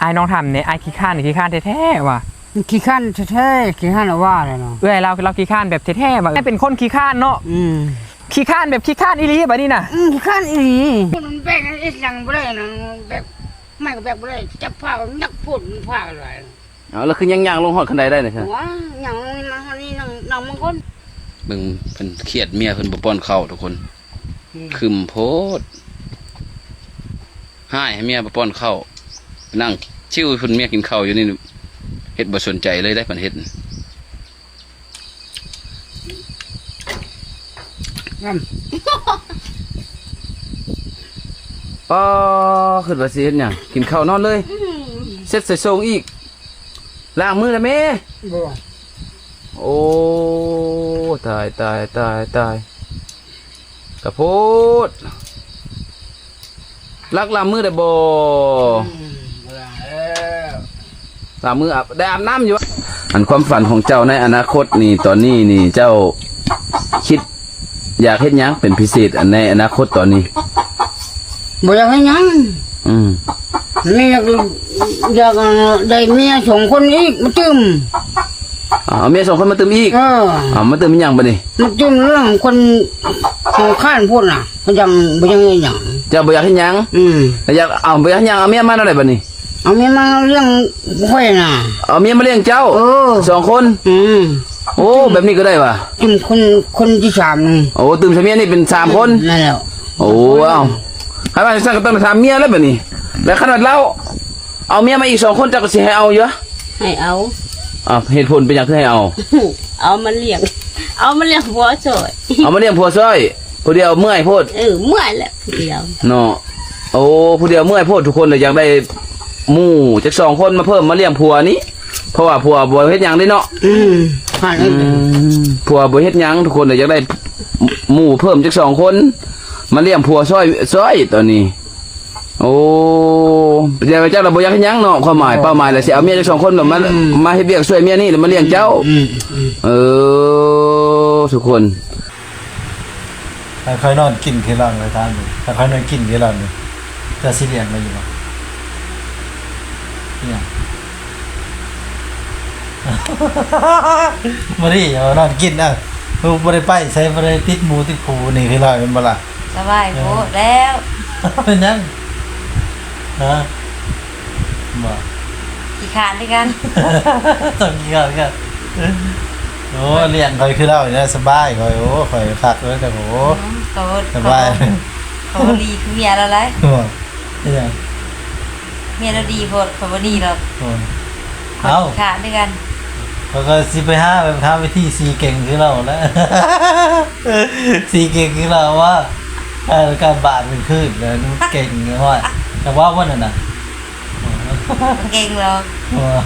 ອ້າຍ ນ້ອງຖາມແດ່ ອ້າຍຂີ້ຄ້ານນີ້ຂີ້ຄ້ານແທ້ໆຫວາ? ຂີ້ຄ້ານແທ້ໆ ຂີ້ຄ້ານວ່າແຫຼະເນາະ. ເອື້ອຍລາວ ລາວຂີ້ຄ້ານແບບແທ້ໆຫວາ? ແມ່ນເປັນຄົນຂີ້ຄ້ານເນາະ. ອືມ ຂີ້ຄ້ານແບບຂີ້ຄ້ານອີ່ຫຼີບາດນີ້ນະ. ອືມ ຂີ້ຄ້ານອີ່ຫຼີ. ມັນແບກເຮັດຫຍັງບໍ່ໄດ້ນະ ແບກໄມ້ກໍແບກບໍ່ໄດ້ ຈັບຜ້າກໍໜັກໂພດ ມັນຜ້າຫຼາຍ. ເອົາ ແລ້ວຄືຍັງຍ່າງລົງຮອດຂັ້ນໄດໄດ້ນະ? ໂອ້ຍ ຍ່າງລົງມາຮອດນີ້ ນັ່ງ ນັ່ງເບິ່ງກ່ອນ. ເບິ່ງ ເພິ່ນຄຽດເມຍເພິ່ນບໍ່ປ້ອນເຂົ້າທຸກຄົນ. ອືມ ຄຶມໂພດ ຮ້າຍໃຫ້ເມຍບໍ່ປ້ອນເຂົ້າ ນັ່ງຊິວໃຫ້ເພິ່ນເມຍກິນເຂົ້າຢູ່ນີ້ ເຮັດບໍ່ສົນໃຈເລີຍໄດ໋ ເພິ່ນເຮັດ. ງາມ ອໍ ຄິດວ່າຊິເຮັດຫຍັງ ກິນເຂົ້ານອນເລີຍ. ອືມ ເຊັດໃສ່ໂສງອີກ ລ້າງມືແລ້ວແມ່? ບໍ່. ໂອ້ ຕາຍ ຕາຍ ຕາຍ ຕາຍ ກະໂພດ. ລັກລ້າງມືໄດ້ບໍ່? ອືມ ບໍ່ລ້າງແລ້ວ. ລ້າງມືອາບ ໄດ້ອາບນ້ຳຢູ່. ອັນຄວາມຝັນຂອງເຈົ້າໃນອະນາຄົດນີ້ ຕອນນີ້ນີ້ ເຈົ້າຄິດຢາກເຮັດຫຍັງເປັນພິເສດ ອັນໃນອະນາຄົດຕອນນີ້? ບໍ່ຢາກເຮັດຫຍັງ. ອືມ ແມ່ຢາກ ຢາກໄດ້ເມຍສອງຄົນອີກມາຕື່ມ. ເອົາເມຍສອງຄົນມາຕື່ມອີກ? ເອີ ເອົາມາຕື່ມອີ່ຫຍັງບາດນີ້? ມາຕື່ມເລື່ອງຄົນຂີ້ຄ້ານພຸ້ນນະ ມັນຈັ່ງບໍ່ຢາກເຮັດຫຍັງ. ເຈົ້າບໍ່ຢາກເຮັດຫຍັງ? ອືມ ແລ້ວຢາກ ເອົາ ບໍ່ຢາກເຮັດຫຍັງ ເອົາເມຍມາແນວໃດບາດນີ້? ເອົາເມຍມາລ້ຽງຂ້ອຍນະ. ເອົາເມຍມາລ້ຽງເຈົ້າ? ເອີ ສອງຄົນ? ອືມ ໂອ້ ແບບນີ້ກໍໄດ້ຫວາ? ຕື່ມຄົນ ຄົນທີສາມ. ໂອ້ ຕື່ມໃສ່ເມຍນີ້ເປັນສາມຄົນ? ນັ້ນແຫຼະ. ໂອ້ ເອົາ ຄັນວ່າຈັ່ງຊັ້ນກໍຕ້ອງໄດ້ຖາມເມຍແລ້ວບາດນີ້. ແລ້ວຄັນວ່າລາວເອົາເມຍມາອີກສອງຄົນ ເຈົ້າກໍຊິໃຫ້ເອົາຢູ່? ໃຫ້ເອົາ. ເອົາ ເຫດຜົນເປັນຫຍັງຄືໃຫ້ເອົາ? ເອົາມາລ້ຽງ ເອົາມາລ້ຽງຜົວຊ່ອຍ. ເອົາມາລ້ຽງຜົວຊ່ອຍ ຜູ້ດຽວເມື່ອຍໂພດ. ເອີ ເມື່ອຍແຫຼະຜູ້ດຽວເນາະ. ໂອ້ ຜູ້ດຽວເມື່ອຍໂພດ. ທຸກຄົນລະຢາກໄດ້ໝູ່ຈັກສອງຄົນມາເພີ່ມມາລ້ຽງຜົວນີ້ ເພາະວ່າຜົວບໍ່ເຮັດຫຍັງເດ້ເນາະ. ອືມ ອືມ ຜົວບໍ່ເຮັດຫຍັງ ທຸກຄົນລະຢາກໄດ້ໝູ່ເພີ່ມຈັກສອງຄົນມາລ້ຽງຜົວຊ່ອຍ ຊ່ອຍຕອນນີ້. ໂອ້ ແຕ່ວ່າເຈົ້າລະບໍ່ຢາກເຮັດຫຍັງເນາະ ຄວາມໝາຍ ເປົ້າໝາຍລະຊິເອົາເມຍຈັກສອງຄົນ ແລ້ວມາ ອືມ ມາເຮັດວຽກຊ່ວຍເມຍນີ້ ແລ້ວມາລ້ຽງເຈົ້າ. ອືມ ອືມ ເອີ ທຸກຄົນ ໃຫ້ຂ້ອຍນອນກິນຄືລາວ ຂ້ອຍຖາມເບິ່ງ ຖ້າຂ້ອຍນອນກິນຄືລາວນີ້ ເຈົ້າຊິລ້ຽງຂ້ອຍຢູ່ບໍ່? ອີຫຍັງ? ມື້ນີ້ເອົານອນກິນ ເອົາ ບໍ່ໄດ້ໄປໃສ ບໍ່ໄດ້ຕິດໝູ່ຕິດຄູ່ນີ້ຄືລາວແມ່ນບໍ່ລະ? ສະບາຍໂພດແລ້ວ. ເອີ ເປັນຫຍັງ? ຮະ? ບໍ່ ຂີ້ຄ້ານຄືກັນ. ຕ້ອງຂີ້ຄ້ານຄືກັນ. ໂອ້ ລ້ຽງຂ້ອຍຄືລາວນີ້ລະສະບາຍ. ຂ້ອຍ ໂອ້ ຂ້ອຍຄັກເລີຍ ໂອ້ ອືມ ໂຕ ສະບາຍ. ໂຕດີຄືເມຍລາວຫຼາຍ. ບໍ່ ເປັນຫຍັງ? ເມຍລາວດີໂພດ ຂ້ອຍບໍ່ດີດອກ. ໂອ້ ເອົ້າ ຂ້າຄືກັນ. ຂ້ອຍກໍຊິໄປຫາ ຫາວິທີສີເກັ່ງຄືລາວແຫຼະ ສີເກັ່ງຄືລາວວ່າ ເອີ ການບາດມັນຄືນ ແລ້ວເກັ່ງ ໂອ້ຍ ແຕ່ວ່າບໍ່ນັ້ນນະ ບໍ່ເກັ່ງດອກ. ໂອ້ຍ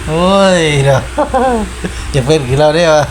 ໂອ້ຍເນາະ ຈະເປັນຄືລາວເດ້ວ່າ.